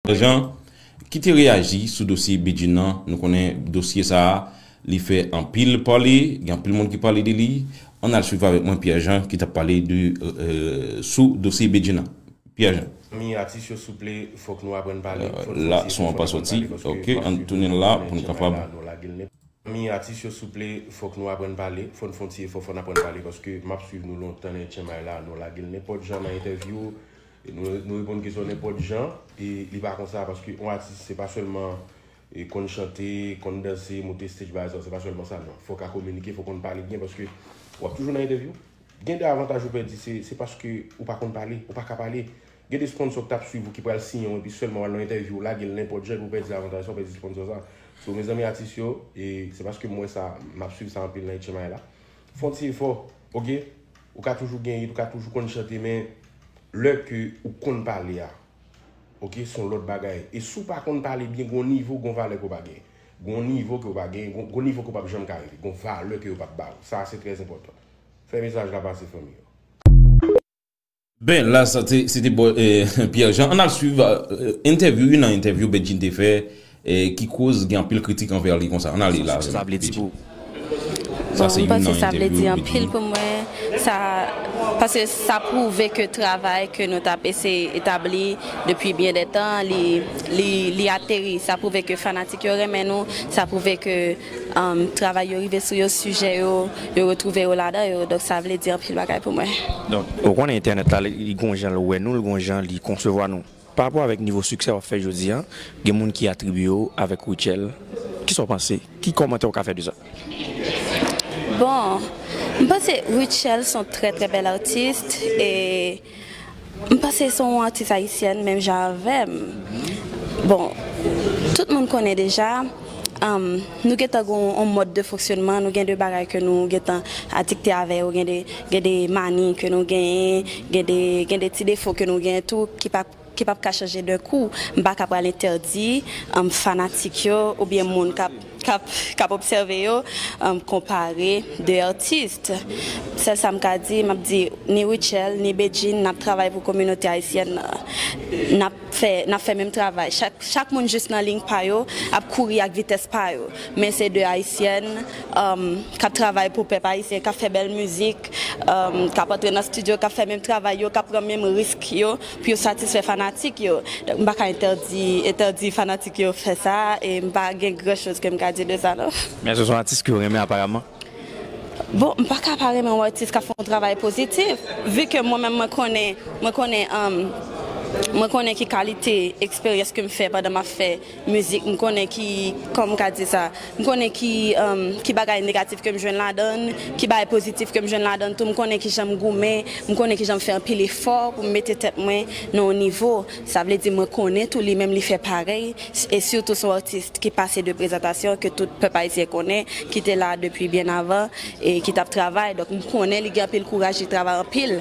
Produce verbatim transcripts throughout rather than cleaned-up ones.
Pierre Jean, ki te reyaji sou dosye Bedjine nan. Nou konnen dosye sa a, li fè anpil pale, gen anpil moun ki pale de li. Ann al swiv avèk mwen Pierre Jean ki t ap pale de, euh, sou dosye Bedjine nan. Pierre Jean. Zanmi atis yo, souple, fòk nou aprann pale. Euh, fòk nou la, fòk son an nou pa aprann soti. Pale, paske ok, ann tounen la pou nou kapab. Zanmi atis yo, souple, fòk nou aprann pale. Fò n fè yon ti efò, fò n aprann pale, paske m ap swiv nou lontan nan H M I la, nou lage l nenpòt jan nan entèvyou, e nou, nou reponn kesyon nenpòt jan, e li pa konsa, paske yon atis, se pa sèlman, e, konn chante, konn danse, moute stage, bagay sa, se pa sèlman sa, non. Fò w ka kominike, fò w konn pale byen, paske w ap toujou nan entèvyou. Gen de avantaj ou pèdi, se, se paske ou pa konn pale, ou pa ka pale. Gen de sponsò k t ap swiv ou ki pral siyen w, epi sèlman w al nan entèvyou, w lage l nenpòt jan, epi w pèdi avantaj sa, w pèdi sponsò sa. So, mezanmi, atis yo, e se paske m wè sa, m ap swiv sa anpil nan H M I la. Fè yon ti efò, ok? Ou ka toujou gen hit, ou ka toujou konn chante, men lè ke ou konn pale a, ok, se yon lòt bagay. E si w pa konn pale byen, gon nivo, gon valè ke w pa gen. Gon nivo ke w pa gen, gon, gon nivo ke w p ap janm ka rive. Gon valè ke yo p ap ba w. Sa a, se trè enpòtan. Fè mesaj la pase, fanmi yo. Ben, la, sa te, se te bò, eh, Pierre Jean. Ann al swiv, eh, entèvyou, youn nan entèvyou Bedjine te fè, eh, ki koz gen anpil kritik anvè li konsa. Ann ale la avè m, sa vle di Bedjine. Pou Bon, sa se m youn panse nan sa vle entèvyou di anpil Bedjine pou mwen. Sa, paske sa pwouve ke travay ke nou t ap eseye etabli depi byen de tan, li, li, li ateri. Sa pwouve ke fanatik yo renmen nou. Sa pwouve ke, um, travay yo rive sou yo, sijè yo, yo retwouve yo ladan yo. Donk, sa vle di anpil bagay pou mwen. Donk, ou konnen entènèt la, li, li gon jan l wè nou, li gon jan li konsevwa nou. Pa rapò avèk nivo siksè w ap fè jodi a, gen moun ki atribye w avèk Rutshelle. Kisa w panse? Ki kòmantè w ka fè de sa? Bon, m panse Rutshelle se yon trè, trè bèl atis, e m panse se yon atis ayisyèn menm jan avè m. Bon, tout moun konnen deja, um, nou gentan gen yon mòd de fonksyonman, nou gen de bagay ke nou gentan adikte avè yo, gen de, gen de mani ke nou genyen, gen de, gen de ti defo ke nou genyen tou ki pa ki p ap ka chanje de kou. M pa ka pral entèdi, um, fanatik yo oubyen moun k ap, k ap, k ap obsève yo, um, konpare de atis. Sèl sa m ka di, m ap di ni Rutshelle, ni Bedjine, n ap travay pou kominote ayisyèn nan. N ap fè, n ap fè menm travay. Chak, chak moun jis nan liy pa yo, ap kouri ak vitès pa yo. Men se de ayisyèn, um, k ap travay pou pèp ayisyen, k ap fè bèl mizik, um, k ap antre nan estidyo, k ap fè menm travay yo, k ap pran menm risk yo pou yo satisfè fanatik yo. Donk, m pa ka entèdi, entèdi fanatik yo fè sa, e m pa gen gran choz ke m ka di de sa, non. Men èske se yon atis ke w renmen aparaman? Bon, m pa ka pa renmen yon atis k ap fè yon travay pozitif, vi ke mwen menm mwen konnen, mwen konnen, um, mwen konnen ki kalite eksperyans ke m fè pandan m ap fè mizik, m konnen ki, kòman m ka di sa, m konnen ki, um, ki bagay negatif ke m jwenn ladan l, ki bagay pozitif ke m jwenn ladan l tou, m konnen ki jan m goumen, m konnen ki jan m fè anpil efò pou m mete tèt mwen nan yon nivo. Sa vle di mwen konnen tou li menm li fè parèy, e sitou se yon atis ki pase de prezantasyon ke tout pèp ayisyen konnen, ki te la depi byen avan, e ki t ap travay. Donk, m konnen li gen anpil kouraj, li travay anpil.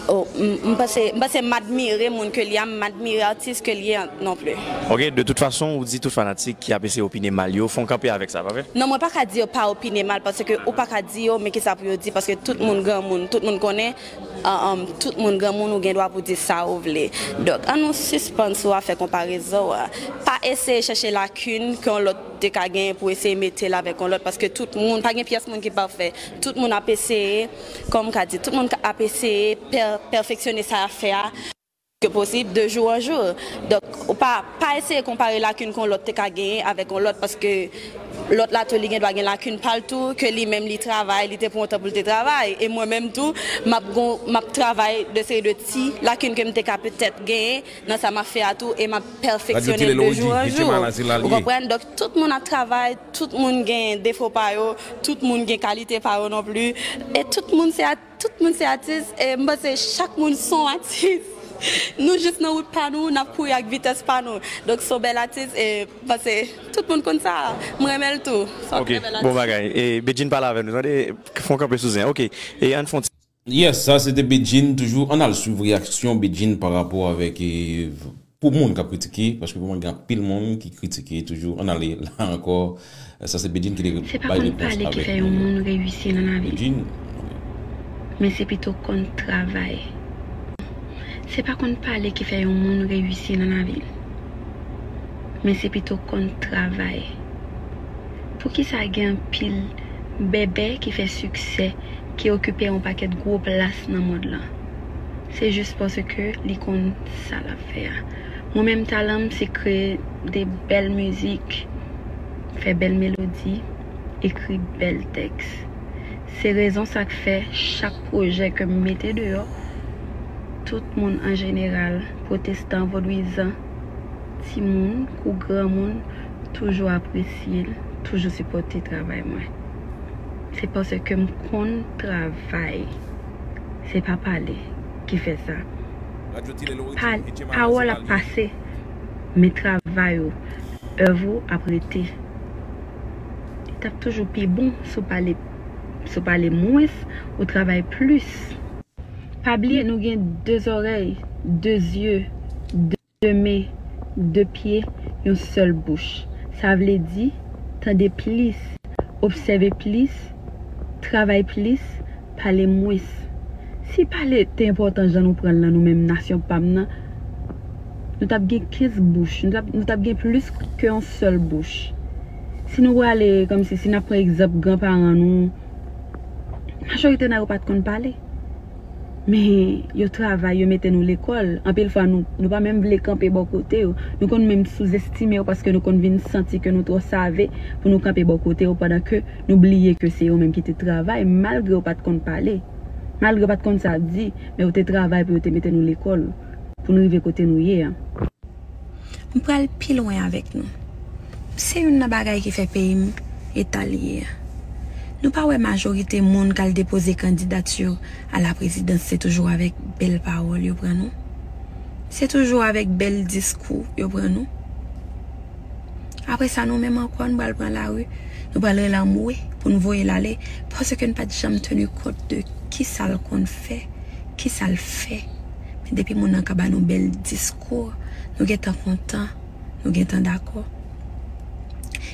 O, m, m panse, m panse m admire moun ke li a, m admire atis ke li ye non pli. Ok, de tout fason, ou di tout fanatik ki ap eseye opine mal yo, fò w kanpe avèk sa, pa vre? Non, mwen pa ka di yo pa opine mal, paske ou pa ka di yo, men kisa pou yo di, paske tout moun granmoun, tout moun konnen, an, an, tout moun granmoun, ou gen dwa pou di sa ou vle. Donk, an nou sispann sou afè konparezon an. Pa eseye chèche lakin ke yon lòt te ka genyen pou eseye mete l avèk yon lòt, paske tout moun, pa gen pyès moun ki pafè. Tout moun ap eseye, kòman m ka di, tout moun ap eseye pè-, pèfeksyone sa y ap fè a ke posib, de jou an jou. Donk, ou pa, pa eseye konpare lakin ke yon lòt te ka genyen avèk yon lòt, paske lòt la tou, li gen dwa gen lakin pa l tou, ke li menm li travay, li te pran yon tan pou l te travay. E mwen menm tou, m ap gon, m ap travay de seri de ti lakin ke m te ka petèt genyen nan sa m ap fè a tou, e m ap pèfeksyone de jou an jou. Ou konprann? Donk, tout moun ap travay, tout moun gen defo pa yo, tout moun gen kalite pa yo non pli. E tout moun se at-, tout moun se atis, e m panse chak moun se yon atis. Nou jis nan wout pa nou, n ap kouri ak vitès pa nou. Donk, se yon bèl atis, e m panse tout moun konn sa. M renmen l tou. Se yon trè bèl atis. Ok, bon bagay. E Bedjine pale avè nou, tande, fè yon kanpe sou zen. Ok, e ann fè yon ti Yes, sa se te Bedjine toujou. Ann al swiv reyaksyon Bedjine pa rapò avèk, eh, pou moun k ap kritike, paske pou mwen gen anpil moun ki kritike toujou. Ann ale la ankò. Sa se Bedjine ki te bay repons avèk. Se pa konn pale ki fè yon moun reyisi nan lavi l. Bedjine. Men se pito konn travay. Se pa konn pale ki fè yon moun reyisi nan lavi l. men se pito konn travay. Poukisa gen anpil bèbè ki fè siksè, ki okipe yon pakèt gwo plas nan mond lan? Se jis paske li konn sa l ap fè a. Mwen menm, talan m se kreye de bèl mizik, fè bèl melodi, ekri bèl tèks. Se rezon sa k fè chak pwojè ke m mete deyò, tout moun an jeneral, pwotestan, vodwizan, timoun kou granmoun, toujou apresye l, toujou sipòte travay mwen. Se paske m konn travay. Se pa pale ki fè sa. Pa, pawòl ap pase, men travay ou, èv ou ap rete. Li t ap toujou pi bon si w pale, si w pale mwens, ou travay plis. Pa bliye, nou gen de zòrèy, de zye, de men, de pye, yon sèl bouch. Sa vle di, tande plis, obsève plis, travay plis, pale mwens. Si pale te enpòtan jan nou pran l nan, nou menm nasyon pa m nan, nou t ap gen kenz bouch, nou t ap, nou t ap gen plis ke yon sèl bouch. Si nou prale, kòmsi, si n ap pran egzanp granparan nou, majorite nan yo pa t konn pale. Men yo travay, yo mete nou lekòl. Anpil fwa, nou, nou pa menm vle kanpe bò kote yo. Nou konn menm souzestime yo paske nou konn vin santi ke nou twò save pou nou kanpe bò kote yo, pandan ke nou bliye ke se yo menm ki te travay, malgre yo pa t konn pale, malgre yo pa t konn sa di, men yo te travay pou yo te mete nou lekòl, pou nou rive kote nou ye a. M pral pi lwen avèk nou. Se youn nan bagay ki fè peyi m eta l ye a. Nou pa wè majorite moun k al depoze kandidati a la prezidans se toujou avèk bèl pawòl yo pran nou? Se toujou avèk bèl diskou yo pran nou? Apre sa, nou menm ankò, nou pral pran lari, nou pral rele anmwe pou n voye l ale, paske n pa t janm teni kont de kisa l konn fè, kisa l fè. Men depi moun nan ka ba nou bèl diskou, nou gentan kontan, nou gentan dakò.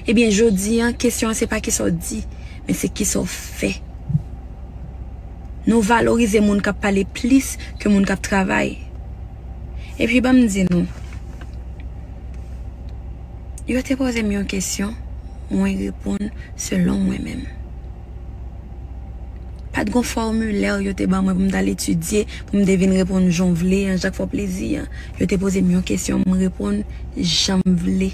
Ebyen, jodi a, kesyon an se pa kisa w di, men se kisa w fè. Nou valorize moun k ap pale plis ke moun k ap travay. Epi, ban m di nou, yo te poze m yon kesyon, mwen reponn selon mwen menm. Pa t gon fòmilè yo te ban mwen pou m t al etidye, pou m te vin reponn jan w vle an, jan k fè w plezi an. Yo te poze m yon kesyon, m reponn jan m vle,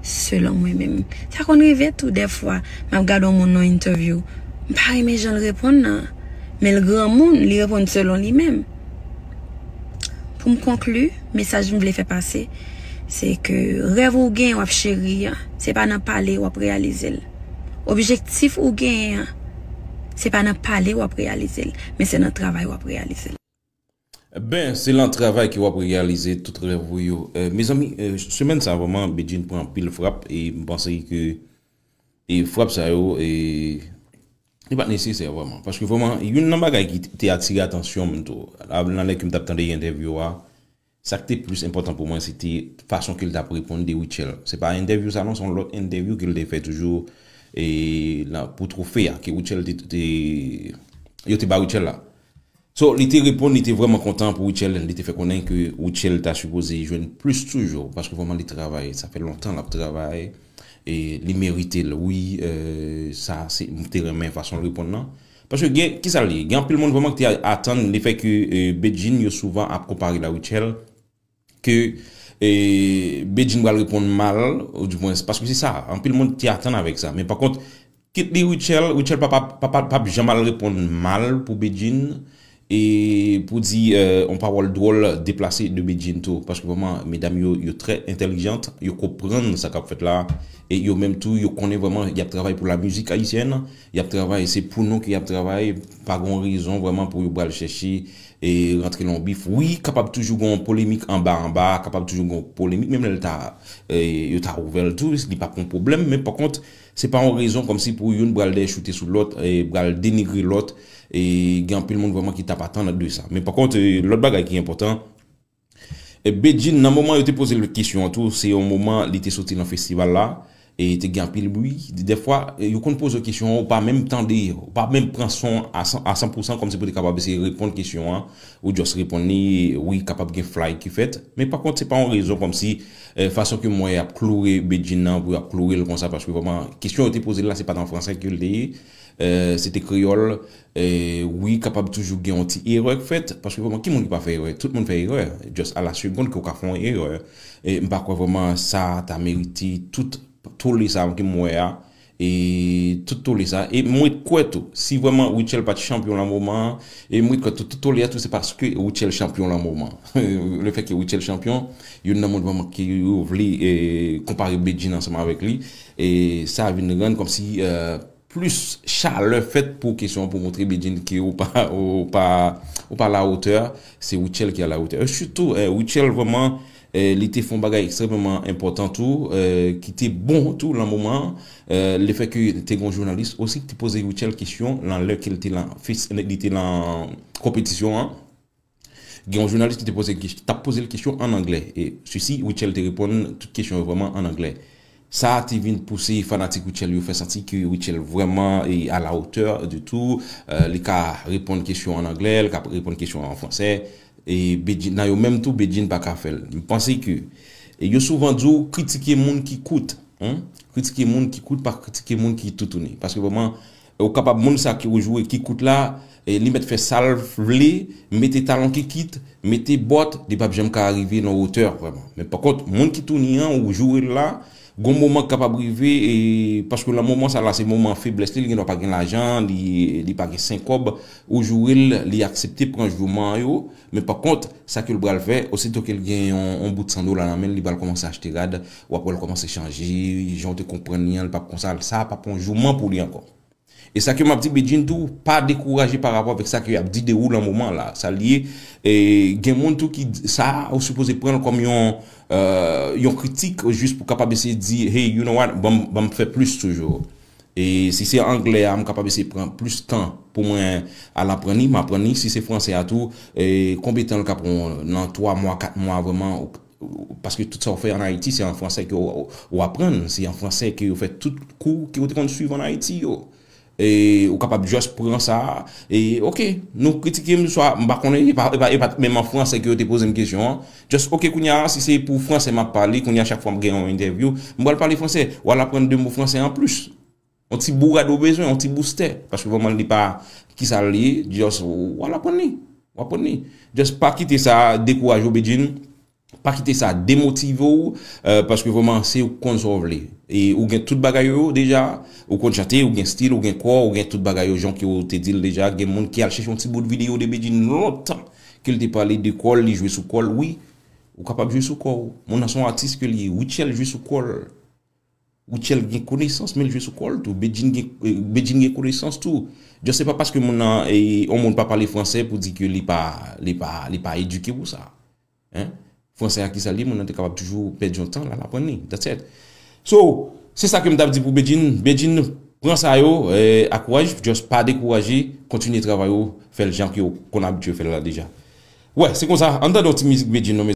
selon mwen menm. Sa konn rive tou dèfwa, m ap gade yon moun nan yon entèvyou, m pa renmen jan l reponn nan, men l granmoun, li reponn selon li menm. Pou m konkli, mesaj m vle fè pase, se ke rèv ou genyen w ap cheri an, se pa nan pale w ap reyalize l. Objektif ou genyen an, se pa nan pale w ap reyalize l, men se nan travay w ap reyalize l. Ben, se nan travay ke w ap reyalize tout rèv ou yo. Eh, mezanmi, eh, semèn sa vrèman, Bedjine pran anpil frap e m panse ke, e frap sa yo, e li pa t nesesè vrèman. Paske vrèman, youn nan bagay ki te atire atansyon m tou, a, nan lè ke m t ap tande entèvyou a, sa k te plis enpòtan pou mwen, se te fason ke l t ap reponn de Rutshelle. Se pa entèvyou sa non, se yon lòt entèvyou ke l te fè toujou, e, la, pou twofe a, ke Rutshelle te, te, yo te ba Rutshelle la. So, li te reponn, li te vrèman kontan pou Rutshelle, li te fè konnen ke Rutshelle ta sipoze jwenn plis toujou, paske vrèman li travay, sa fè lontan l ap travay, e li merite l, wi, eh, sa, se, m te renmen fason l reponn nan. Paske gen, kisa l ye? Gen anpil moun vrèman ki te a-, atann le fè ke, eh, Bedjine yo souvan ap konpare l a Rutshelle, ke, eh, Bedjine pral reponn mal, ou di mwens, paske se sa, anpil moun te atann avèk sa. Men pa kont, kit li Rutshelle, Rutshelle pa, pa, pa, pa, p ap janm al reponn mal pou Bedjine, e pou di, eh, yon pawòl dwòl deplase de Bedjine tou. Paske vrèman, medam yo, yo trè entèlijant, yo konprann sa k ap fèt la, e yo menm tou, yo konnen vrèman y ap travay pou la mizik ayisyèn, y ap travay, se pou nou ke y ap travay, pa gen rezon vrèman pou yo pral chèche e rantre nan yon bif. Wi, kapab toujou gen yon polemik anba anba, kapab toujou gen yon polemik, menm lè l ta, e, yo ta ouvè l tou, li p ap yon pwoblèm, men pa kont, se pa yon rezon kòmsi pou youn pral dèyè choute sou lòt, e pral denigre lòt, e gen anpil moun vrèman ki t ap atann de sa. Men pa kont, e, lòt bagay ki enpòtan, e, Bedjine, nan moman yo te poze l kesyon an tou, se yon moman li te soti nan festival la, e te gen anpil bri. Dèfwa, yo konn poze w kesyon an, ou pa menm tande, ou pa menm pran son a san, a san pou san, kòmsi pou te kapab eseye reponn kesyon an, ou just reponn li, wi, kapab gen fly ki fèt, men pa kont, se pa yon rezon kòmsi, eh, fason ke m wè y ap kloure Bedjine nan, pou y ap kloure l konsa, paske vrèman, kesyon yo te poze l la, se pa t an fransè ke l te ye, eh, se te kreyòl, eh, wi, kapab toujou gen yon ti erè k fèt, paske vrèman, ki moun ki pa fè erè? Tout moun fè erè, just a la segonn ke w ka fè yon erè. E m pa kwè vrèman sa ta merite tout tole sa ke m wè a, e tout tole sa, e mwen kwè tou, si vrèman Rutshelle pa t chanpyon lan moman an, e mwen kwè tou, tout tole a tou, se paske Rutshelle chanpyon lan moman an. Le fè ke Rutshelle chanpyon, youn nan moun vrèman ke yo vle, e, konpare Bedjine ansanm avèk li, e sa vin rann kòmsi, e, plis chalè fèt pou kesyon an, pou montre Bedjine ke ou pa, ou pa, ou pa la hauteur, se Rutshelle ki a la hauteur. E sitou, e, Rutshelle vrèman, e, li te fè yon bagay ekstrèmeman enpòtan tou, e, ki te bon tou lan moman an. E, le fè ke te gen yon jounalis osi ki te poze Rutshelle kesyon lan lè ke li te lan, li te lan konpetisyon an. Gen yon jounalis ki te poze, t ap poze l kesyon an anglè. E sisi, Rutshelle te reponn tout kesyon yo vrèman an anglè. Sa a te vin pouse fanatik Rutshelle yo fè santi ke Rutshelle vrèman e a la hauteur de tout. E, li ka reponn kesyon an anglè, li ka reponn kesyon an fransè. E Bedjine, nan yo menm tou, Bedjine pa ka fè l. M panse ke, e yo souvan di w, kritike moun ki kout. Kritike moun ki kout, pa kritike moun ki toutouni. Paske vrèman, ou kapab moun sa ki ou joure ki kout la, e li mèt fè sa l vle, mete talon ki kit, mete bòt, li p ap janm ka rive nan wotè vrèman. Men pa kont, moun ki touni an, ou joure l la, gon moman k kapab rive, e paske lan moman sa la, se moman feblès li, li gendwa pa gen lajan, li, li pa gen senkòb, ou joure l, li aksepte pran jouman yo, men pa kont, sa ke l pral fè, osito ke l gen yon, yon bout san dola nan men l, li pral kòmanse achte rad, w ap wè l kòmanse chanje, jan w te konprann li an, li p ap konsa, sa p ap yon jouman pou li ankò. E sa ke m ap di Bedjine tou, pa dekouraje pa rapò avèk sa ke y ap di de ou lan moman la. Sa l ye, e, gen moun tou ki di, sa a, ou sipoze pran l kòm yon, e, yon kritik, jis pou kapab eseye di, hey, you know what, ban m, ban m fè plis toujou. E si se anglè a, m kapab eseye pran plis tan pou mwen al aprann li, m aprann li. Si se fransè a tou, e, konbyen tan l ka pran w nan twa mwa, kat mwa vrèman, ou, ou, paske tout sa w fè an Ayiti, se an fransè ke w, w aprann, se an fransè ke yo fè tout kou ke w te konn swiv an Ayiti yo. E ou kapab just pran sa, e, oke, nou kritike m, swa m pa konnen, e pa, e pa, e pa t menm an fransè ke yo te poze m kesyon an. Just, oke, kounye a, si se pou fransè m ap pale, kounye a, chak fwa m gen yon entèvyou, m pral pale fransè, w al aprann de mo fransè anplis. Yon ti bourad ou bezwen, yon ti boustè. Paske vrèman, li pa, kisa l ye, just, w al aprann li. W aprann li. Just pa kite sa dekouraje w, Bedjine. Pa kite sa demotive w, e, paske vrèman, se ou k konn sa w vle. E ou gen tout bagay yo deja, ou konn chante, ou gen stil, ou gen kò, ou gen tout bagay yo, jan ke w te di l deja, gen moun ki al chèche yon ti bout videyo de Bedjine lontan, ke l te pale de kò l, li jwe sou kò l, wi. Ou kapab jwe sou kò w. Moun nan se yon atis ke li ye, Rutshelle jwe sou kò l. Rutshelle gen konesans, men l jwe sou kò l tou. Bedjine gen, e, Bedjine gen konesans tou. Just se pa paske moun nan, e, yon moun pa pale fransè pou di ke li pa, li pa, li pa edike pou sa. Hein? Fransè a kisa l ye, moun nan te kapab toujou pèdi yon tan, l al aprann li. That's it. So, se sa ke m t ap di pou Bedjine. Bedjine, pran sa yo, e, a kouraj, just pa dekouraje, kontinye travay ou, fè l jan ke w konn abitye fè l la deja. Wè, se konsa, ann tande yon ti mizik Bedjine non,